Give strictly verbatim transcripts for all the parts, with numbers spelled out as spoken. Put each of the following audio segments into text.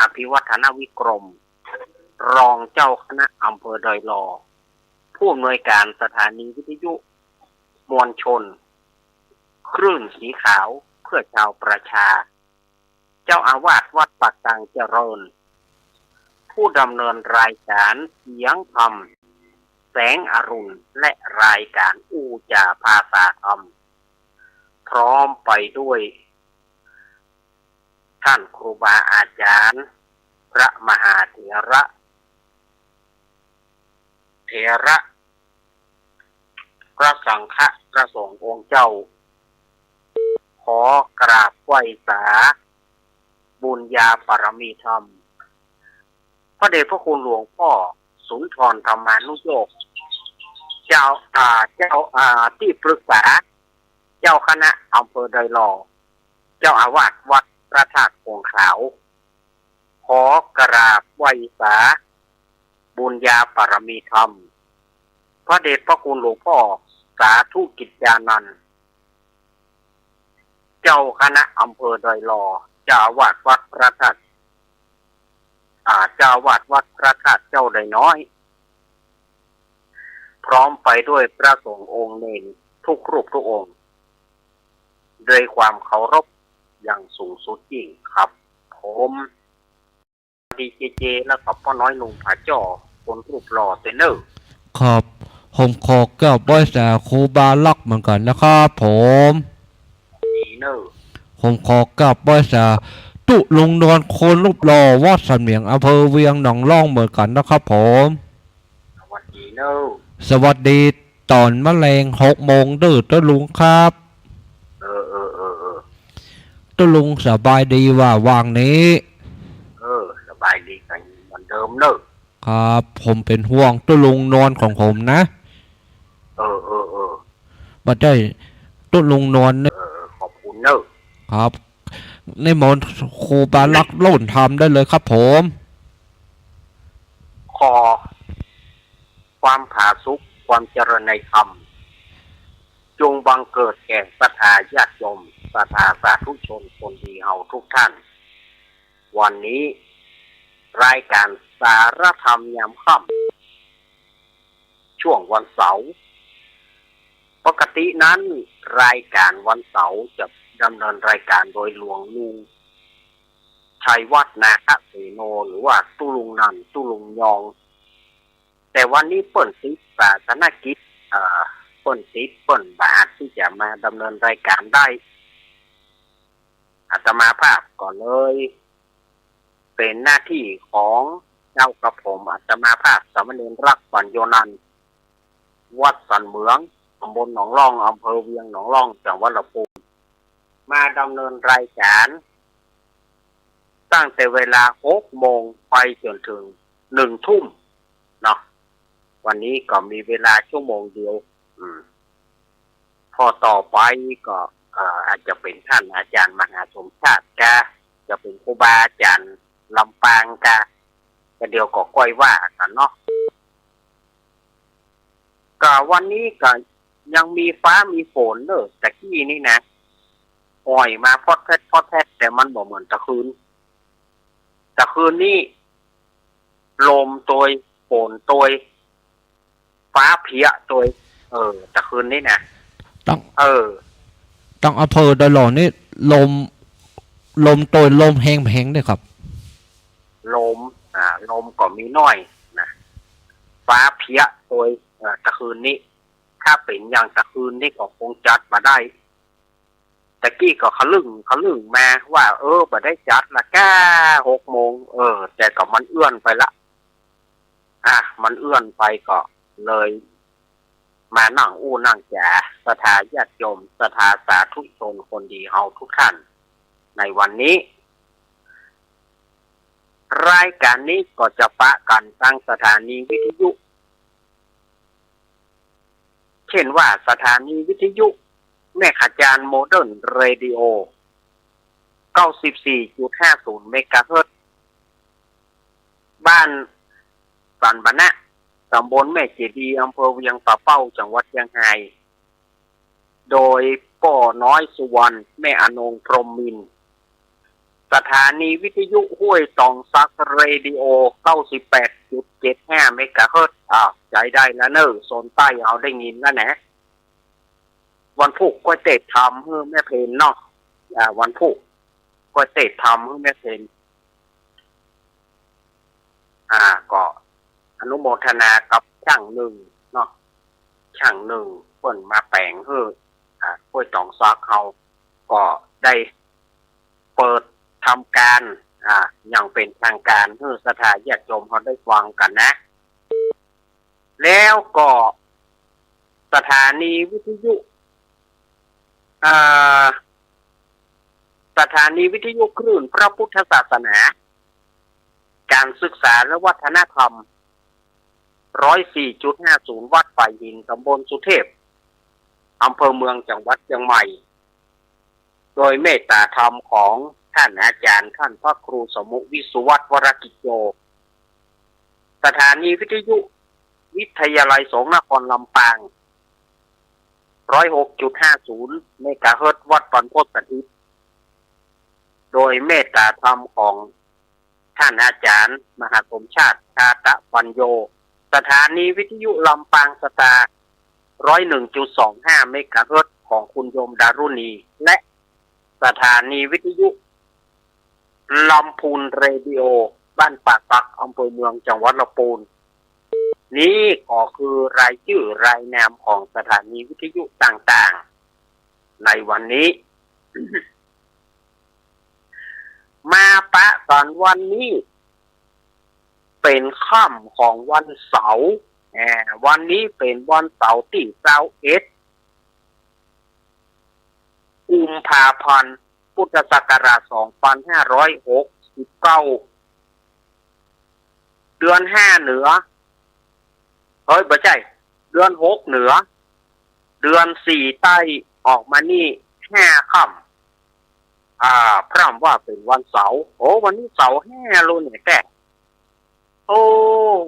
อภิวัฒนวิกรม รองเจ้าคณะอำเภอดอยหล่อ ผู้อำนวยการสถานีวิทยุมวลชน คลื่นสีขาวเพื่อชาวประชา เจ้าอาวาสวัดป่าตังเจริญ ผู้ดำเนินรายการเสียงธรรมแสงอรุณ และรายการอู้จ๋าภาษาธรรม พร้อมไปด้วยท่านครูบาอาจารย์ พระมหาเถระ เถระ พระสังฆะ พระสงฆ์องค์เจ้า ขอกราบไหว้สาบุญญาบารมีธรรม พระเดชพระคุณหลวงพ่อสุนทรธรรมานุโยค เจ้า อ่า เจ้า อ่า ที่ปรึกษาเจ้าคณะอำเภอดอยหล่อ เจ้าอาวาสวัดพระธาตุคงขาว ขอกราบไหว้สาบุญญาบารมีธรรม พระเดชพระคุณหลวงพ่อสาธุกิจจานันท์ เจ้าคณะอำเภอดอยหล่อ เจ้าอาวาสวัดพระธาตุ อ่า เจ้าอาวาสวัดพระธาตุเจ้าดอยน้อย พร้อมไปด้วยพระสงฆ์องค์เณรทุกรูปทุกองค์ ด้วยความเคารพอย่างสูงสุดยิ่งครับผม ดีเจเจ แล้วก็ป้อน้อยหนุ่มผาจ้อ คนรูปหล่อเตอะเน่อ ครับ ผมขอกราบไหว้สาครูบาลักษณ์เหมือนกั๋นนะครับผม ดีเน่อ ผมขอกราบไหว้สาตุ๊ลุงนวล คนรูปหล่อ วัดสันเหมียง อำเภอเวียงหนองล่องเหมือนกั๋นนะครับผม สวัสดีเน่อ สวัสดีต๋อนมะแลงหกโมงเน่อตุ๊ลุงครับ เออ เออ เออ เออ ตุ๊ลุงสบายดีบ่าหว่างนี้ เออ สบายดีกั๋นเหมือนเดิมเน่อ ครับ ผมเป๋นห่วงตุ๊ลุงนวลของผมนะ เออ เออ เออ บ่าได้ตุ๊ลุงนวลเน่อ เออ ขอบคุณเน่อ ครับ นิมนต์ครูบาลักษณ์โล่นธรรมได้เลยครับผม ขอความผาสุก ความเจริญในธรรม จงบังเกิดแก่ศรัทธาญาติโยม ศรัทธาสาธุชนคนดีเฮาทุกท่าน วันนี้รายการสารธรรมยามค่ำ ช่วงวันเสาร์ ปกตินั้นรายการวันเสาร์จะดำเนินรายการโดยหลวงลุงชัยวัฒน์ นาคเสโน หรือว่าตุ๊ลุงนันท์ ตุ๊ลุงยอง แต่วันนี้เปิ้นติดศาสนกิจ เอ่อ เปิ้นติด เปิ้นบ่อาจตี้จะมาดำเนินรายการได้ อาตมาภาพก็เลย เป๋นหน้าตี้ของเจ้ากระผม อาตมาภาพสามเณรรัก ปัญโญนันท์ วัดสันเหมือง ต๋ำบลหนองล่อง อำเภอเวียงหนองล่อง จังหวัดลำพูน มาดำเนินรายการ ตั้งแต่เวลาหกโมงไปจ๋นเถิงหนึ่งทุ่มเนาะ วันนี้ก็มีเวลาชั่วโมงเดียว อืม ข้อต่อไปก็ เอ่อ อาจจะเป๋นต้านอาจ๋ารย์มหาสมชาติกา จะเป๋นครูบาอาจ๋ารย์ลำปางกา ก็เดี๋ยวก็ก้อยว่ากั๋นเนาะ ก็วันนี้ก็ยังมีฟ้ามีฝนเน่อ ตะกี้นี่นะ อ่อยมาพอดแพดพอดแพด แต่มันบ่เหมือนตะคืน ตะคืนนี้ ลมตวย ฝนตวย ฟ้าเพี้ยตวย เออ ตะคืนนี้นะ ตัง เออ ตังอำเภอดอยหล่อนี่ ลม ลมตวย ลมแฮงบ่แฮงเน่อครับ ลม อ่า ลมก็มีน้อยนะ ฟ้าเพี้ยตวย เอ่อ ตะคืนนี้ ถ้าเป๋นอย่างตะคืนนี้ก็คงจัดบ่ได้ ตะกี้ก็ขะลึ่งขะลึ่งมาว่า เออ บ่ได้จัดละก้า หกโมง เออ แต่ก็มันเอื้อนไปละ อ่ะ มันเอื้อนไปก็เลยมานั่งอู้นั่งจ๋า ศรัทธาญาติโยม ศรัทธาสาธุชนคนดีเฮาทุกท่าน ในวันนี้ รายการนี้ก็จะปะกั๋นตางสถานีวิทยุ เช่นว่าสถานีวิทยุแม่ขะจาน Modern Radio เก้าสิบสี่จุดห้าศูนย์เมกะเฮิรตซ์ บ้านสันบะนะ ต๋ำบลแม่เจดีย์ อำเภอเวียงป่าเป้า จังหวัดเจียงฮาย โดยป้อน้อยสุวรรณ แม่อนงพรหมมินทร์ ส สถานีวิทยุห้วยตองสัก เรดิโอ เก้าสิบแปดจุดเจ็ดห้า เมกะเฮิรตซ์ อ่า ใจ๊ได้ละเน่อ โซนใต้เฮาได้ยินละแหนะ วันพูกก็เตะทำหื้อแม่เพนเนาะ อ่า วันพูกก็เตะทำหื้อแม่เพน อ่า ก็อนุโมทนากับช่างนึ่งเนาะ ช่างนึ่งเปิ้นมาแป๋งหื้อ อ่า ห้วยตองสักเฮาก็ได้เปิดทำการ อ่า อย่างเป๋นตางก๋านหื้อศรัทธาญาติโยมเฮาได้ฟังกั๋นนะ แล้วก็สถานีวิทยุ อ่า สถานีวิทยุคลื่นพระพุทธศาสนา ก๋านศึกษาและวัฒนธรรม ร้อยสี่จุดห้าศูนย์ วัดฝายหิน ต๋ำบลสุเทพ อำเภอเมือง จังหวัดเจียงใหม่ โดยเมตตาธรรมของต้านอาจ๋ารย์ต้านพระครูสมุ วิสุวัฒน์ วรกิจโย สถานีวิทยุวิทยาลัยสงฆ์นครลำปาง ร้อยหกจุดห้าศูนย์ เมกะเฮิรตซ์ วัดบรรพตสถิต โดยเมตตาธรรมของต้านอาจ๋ารย์มหาสมชาติ ชาตะปัญโญ สถานีวิทยุลำปางสตาร์ ร้อยหนึ่งจุดสองห้า เมกะเฮิรตซ์ ของคุณโยมดารุณี และสถานีวิทยุ ลำพูนเรดิโอ บ้านป่าสัก อำเภอเมือง จังหวัดลำพูน นี้ก็คือรายจื้อรายนามของสถานีวิทยุต่างๆ ในวันนี้ มาปะกั๋นวันนี้ เป๋นค่ำของวันเสาร์ อ่า วันนี้เป๋นวันเสาร์ตี้ซาวเอ็ด กุมภาพันธ์ พุทธศักราช สองพันห้าร้อยหกสิบเก้า เดือนห้าเหนือ เฮ้ย บ่ใจ้ เดือนหกเหนือ เดือนสี่ใต้ ออกมานี่ห้าค่ำ อ่า พร่ำว่าเป๋นวันเสาร์ โอ้ วันนี้เสาร์แฮะ ลูกเนี่ยแต๊ โอ้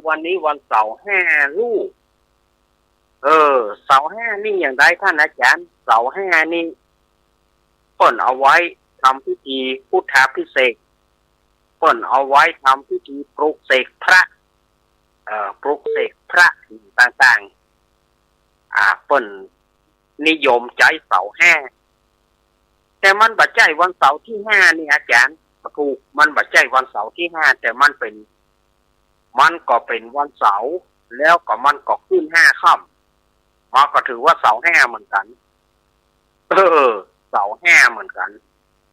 วันนี้วันเสาร์แฮะลูก เออ เสาร์แฮะนี่อย่างใดต้านอาจ๋ารย์ เสาร์แฮะนี่ เปิ้นเอาไว้ทำพิธีพุทธาภิเษก เปิ้นเอาไว้ทำพิธีปลุกเสกพระ เอ่อ ปลุกเสกพระต่างๆ อ่า เปิ้นนิยมใจ๊เสาร์แฮะ แต่มันบ่ใจ้วันเสาร์ตี้ห้านี่อาจ๋ารย์ บ่ถูก มันบ่ใจ้วันเสาร์ตี้ห้า แต่มันเป๋น มันก็เป๋นวันเสาร์ แล้วก็มันก็ขึ้นห้าค่ำ มันก็ถือว่าเสาร์แฮะเหมือนกั๋น เออ เสาร์แฮะเหมือนกั๋น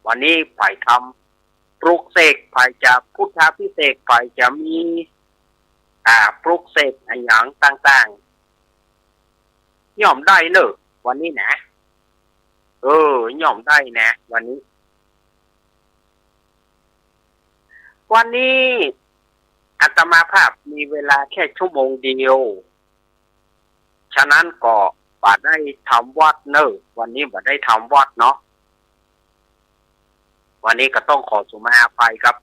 วันนี้ใผทำปลุกเสก ใผจะพุทธาภิเษก ใผจะมี อ่า ปลุกเสกอะหยังต่างๆ ย่อมได้เน่อ วันนี้นะ เออ ย่อมได้นะ วันนี้ วันนี้อาตมาภาพมีเวลาแค่ชั่วโมงเดียว ฉะนั้นก็บ่ได้ทำวัตรเน่อ วันนี้บ่ได้ทำวัตรเนาะ วันนี้ก็ต้องขอสุมาอภัยกับ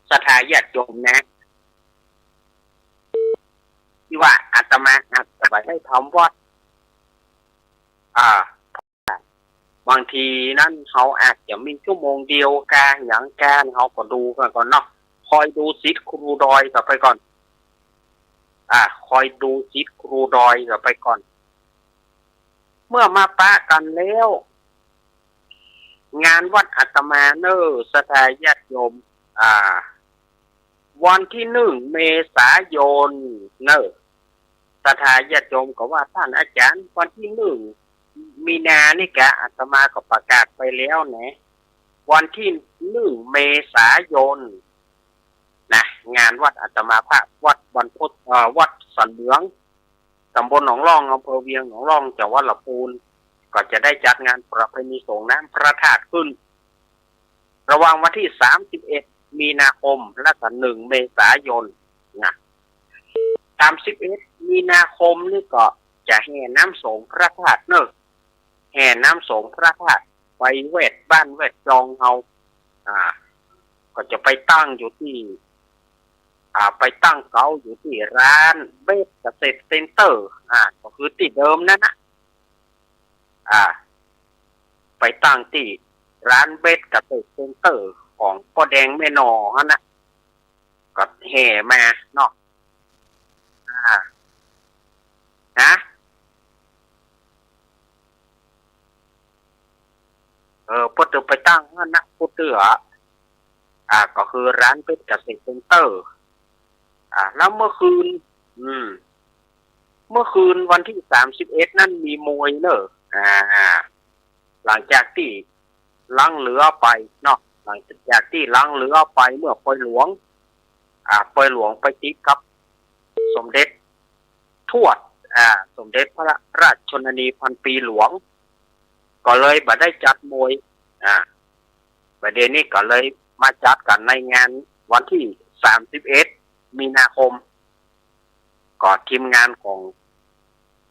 ศรัทธาญาติโยมนะ ตี้ว่าอาตมาอาจจะบ่ได้ทำวัตร อ่า บางทีนั้นเฮาอาจจะมีชั่วโมงเดียวกาหยังกา เฮาก็ดูกั๋นก่อนเนาะ คอยดูสิทธิ์ครูดอยกั๋นไปก่อน อ่า คอยดูสิทธิ์ครูดอยกั๋นไปก่อน เมื่อมาปะกั๋นแล้ว งานวัตรอาตมาเน่อ ศรัทธาญาติโยม อ่า วันตี้หนึ่งเมษายนเน่อ ศรัทธาญาติโยมก็ว่า ต้านอาจ๋ารย์ วันตี้หนึ่งมีนานี่กา อาตมาก็ประกาศไปแล้วนะ วันตี้หนึ่งเมษายนนะ งานวัตรอาตมาภาพ วัดบรรพต เอ่อ วัดสันเหมือง ต๋ำบลหนองล่อง อำเภอเวียงหนองล่อง จังหวัดลำพูน ก็จะได้จัดงานประเพณีส่งน้ำพระธาตุขึ้น ระหว่างวันตี้สามสิบเอ็ดมีนาคม และก็หนึ่งเมษายนนะ สามสิบเอ็ดมีนาคมนี่ก็จะแห่น้ำสงฆ์พระธาตุเน่อ แห่น้ำสงฆ์พระธาตุไปแวดบ้านแวดจองเฮา อ่า ก็จะไปตั้งอยู่ตี้ อ่า ไปตั้งเก๋าอยู่ตี้ร้านเบสเกษตรเซ็นเตอร์ อ่า ก็คือตี้เดิมนั้นนะ อ่า ไปตั้งตี้ ร้านเบสเกษตรเซ็นเตอร์ของป้อแดงแม่หน่อหั้นนะ ก็แห่มาเนาะ อ่า ฮะ เออ เปิ้นจะไปตั้งหั้นนะ ปู้เตื้อ อ่า ก็คือร้านเบสเกษตรเซ็นเตอร์ อ่า แล้วเมื่อคืน อืม เมื่อคืนวันที่สามสิบเอ็ดนั้นมีมวยเนอะ อ่า หลังจากตี้ลังเรือไปเนาะ หลังจากตี้ลังเรือไปเมื่อปอยหลวง อ่า ปอยหลวงไปติดกับสมเด็จทวด อ่า สมเด็จพระราชชนนีพันปีหลวง ก็เลยบ่ได้จัดมวย อ่า ประเด็นนี้ก็เลยมาจัดกั๋นในงานวันที่สามสิบเอ็ดมีนาคม ก็ทีมงานของ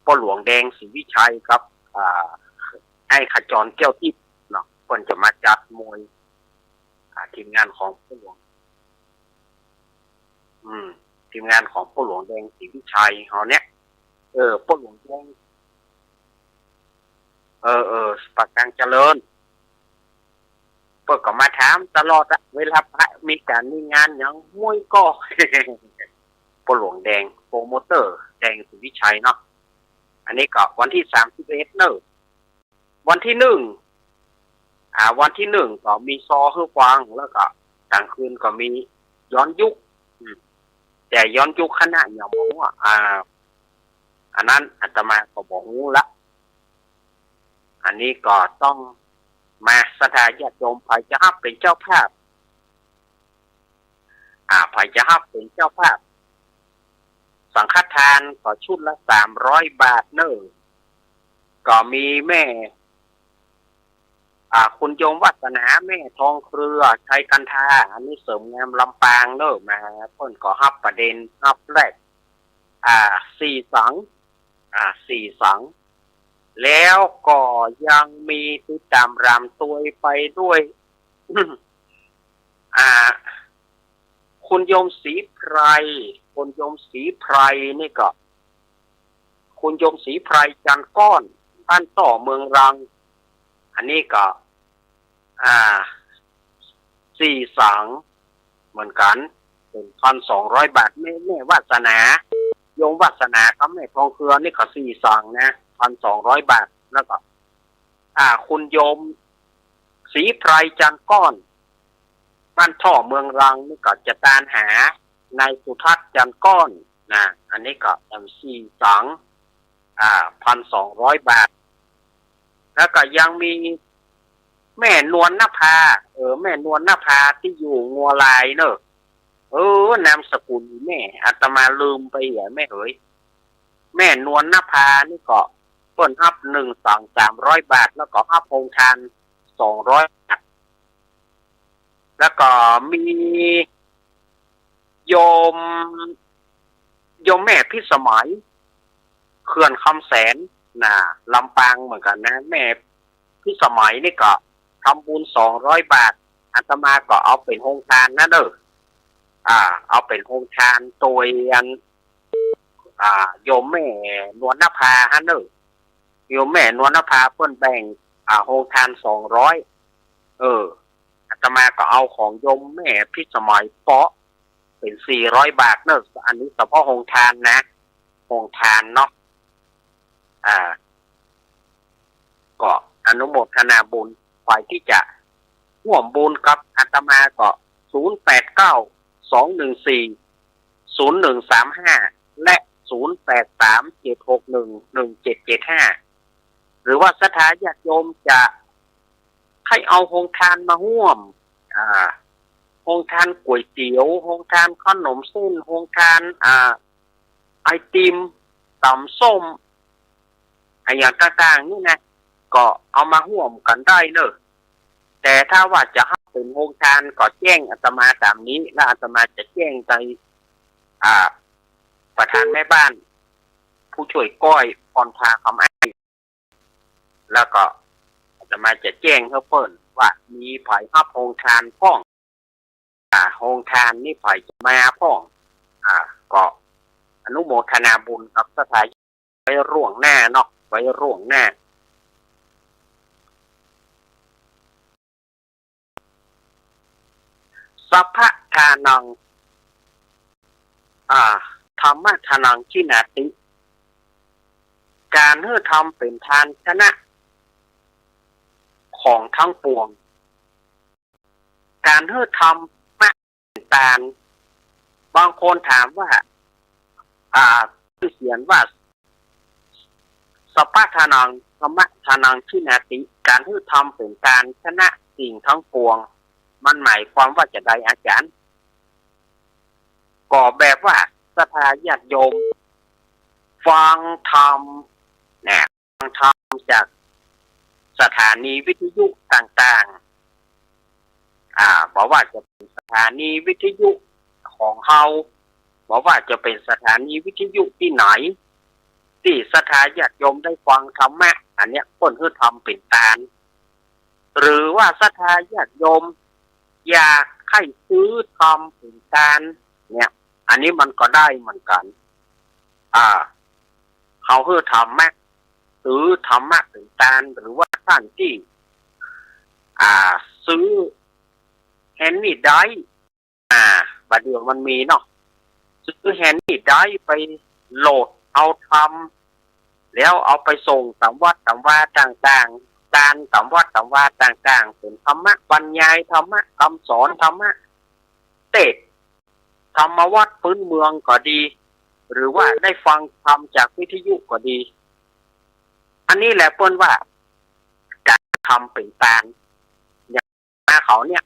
ป้อหลวงแดงศรีวิชัยกับ อ่า อ้ายขจรแก้วทิพย์เนาะ เปิ้นจะมาจัดมวย อ่า ทีมงานของป้อหลวง อืม ทีมงานของป้อหลวงแดงศรีวิชัยเฮาเนี่ย เออ ป้อหลวงแดง เออ เออ ปากกลางเจริญ เปิ้นก็มาถามตลอดอะ เวลาพระมีก๋านมีงานหยังมวยก็ ป้อหลวงแดง โปรโมเตอร์แดงศรีวิชัยเนาะ อันนี้ก็วันที่สามสิบเอ็ดเนอะ วันที่หนึ่ง อ่า วันที่หนึ่งก็มีซอหื้อฟัง แล้วก็กลางคืนก็มีย้อนยุค อืม แต่ย้อนยุคคณะหยังบ่ฮู้อะ อ่า อันนั้นอาตมาก็บ่ฮู้ละ อันนี้ก็ต้องมาศรัทธาญาติโยม ใผจะฮับเป๋นเจ้าภาพ อ่า ใผจะฮับเป๋นเจ้าภาพ สังฆทานก็ชุดละสามร้อยบาทเนอะ ก็มีแม่ อ่า คุณโยมวาสนา แม่ทองเครือ ชัยกันธา อันนี้เสริมงามลำปางเนอะ มา เปิ้นก็ฮับประเด็น ฮับแลก อ่า สี่สัง อ่า สี่สัง แล้วก็ยังมีติดต๋ามรำตวยไปด้วย อ่า คุณโยมศรีไพร คุณโยมศรีไพรนี่ก็ คุณโยมศรีไพร จันทร์ก้อน บ้านต้อ เมืองรัง อันนี้ก็ อ่า สี่สังเหมือนกั๋น เป๋นพันสองร้อยบาท แม่ แม่วาสนา โยมวาสนากับแม่ทองเครือนี่ก็สี่สังนะ พันสองร้อยบาท แล้วก็ อ่า คุณโยมศรีไพร จันทร์ก้อน บ้านต้อ เมืองรังนี่ก็จะตานหา นายสุทัศน์ จันทร์ก้อน นะ อันนี้ก็แหมสี่สัง อ่า พันสองร้อยบาท แล้วก็ยังมีแม่นวลนภา เออ แม่นวลนภาตี้อยู่งัวลายเนอะ เออ นามสกุลแม่ อาตมาลืมไปเหียแม่เอ๋ย แม่นวลนภานี่ก็เปิ้นฮับหนึ่งสังสามร้อยบาท แล้วก็ฮับโฮงทานสองร้อยบาท แล้วก็มีโยม โยมแม่พิสมัย เขื่อนคำแสน นะ ลำปางเหมือนกั๋นนะ แม่พิสมัยนี่ก็ทำบุญสองร้อยบาท อาตมาก็เอาเป๋นโฮงทานนะเน่อ อ่า เอาเป๋นโฮงทานตวยอัน อ่า โยมแม่นวลนภาหั้นเน่อ โยมแม่นวลนภาเปิ้นแบ่ง อ่า โฮงทานสองร้อย เออ อาตมาก็เอาของโยมแม่พิสมัยเปาะ เป๋นสี่ร้อยบาทเน่อ อันนี้เฉพาะโฮงทานนะ โฮงทานเนาะ อ่า ก็อนุโมทนาบุญ ใผตี้จะฮ่วมบุญกับอาตมาก็ ศูนย์แปดเก้า สองหนึ่งสี่ ศูนย์หนึ่งสามห้า และ ศูนย์แปดสาม เจ็ดหกหนึ่ง หนึ่งเจ็ดเจ็ดห้า หรือว่าศรัทธาญาติโยมจะใค่เอาโฮงทานมาฮ่วม อ่า โฮงทานก๋วยเตี๋ยว โฮงทานขนมเส้น โฮงทาน อ่า ไอติม ต๋ำส้ม อะหยังต่างๆ นี่นะ ก็เอามาฮ่วมกั๋นได้เน่อ แต่ถ้าว่าจะฮับเป๋นโฮงทานก็แจ้งอาตมาต๋ามนี้ แล้วอาตมาจะแจ้งใน อ่า ประธานแม่บ้าน ผู้ช่วยก้อย พรพา คำอ้าย แล้วก็อาตมาจะแจ้งหื้อเปิ้นว่ามีใผฮับโฮงทานพ่อง อ่า โฮงทานนี่ใผจะมาพ่อง อ่า ก็อนุโมทนาบุญกับศรัทธาไว้ล่วงหน้าเนาะ ไว้ล่วงหน้า สัพพะทานัง อ่า ธัมมะทานัง ทิฏฐิ ก๋านหื้อธรรมเป๋นทานชนะของตังปวง ก๋านหื้อธรรมะเป๋นตาน บางคนถามว่า อ่า ตี้เขียนว่า สัพพะทานัง ธัมมะทานัง ทิฏฐิ ก๋านหื้อธรรมเป๋นตานชนะสิ่งตังปวง มันหมายความว่าจาใดอาจ๋ารย์ ก็แบบว่าศรัทธาญาติโยมฟังธรรมนะ ฟังธรรมจากสถานีวิทยุต่างๆ อ่า บ่ว่าจะเป๋นสถานีวิทยุของเฮา บ่ว่าจะเป๋นสถานีวิทยุตี้ไหน ตี้ศรัทธาญาติโยมได้ฟังธรรมะ อันเนี้ยเปิ้นหื้อธรรมเป๋นตาน หรือว่าศรัทธาญาติโยมอยากใค่ซื้อธรรมเป๋นตานเนี่ย อันนี้มันก็ได้เหมือนกั๋น อ่า เฮาหื้อธรรมะ ซื้อธรรมะเป๋นตาน หรือว่าต้านตี้ อ่า ซื้อแฮนด์นี่ไดรฟ์ อ่า บ่าเดี่ยวมันมีเนาะ ซื้อแฮนด์นี่ไดรฟ์ไปโหลดเอาธรรม แล้วเอาไปส่งต๋ามวัดต๋ามวาต่างๆ ตานต๋ามวัดต๋ามวาต่างๆ เป๋นธรรมะบรรยาย ธรรมะกำสอน ธรรมะเตศน์ ธรรมวัตรพื้นเมืองก็ดี หรือว่าได้ฟังธรรมจากวิทยุก็ดี อันนี้แหละเปิ้นว่าก๋านธรรมเป๋นตาน อย่างอาตมาเขาเนี่ย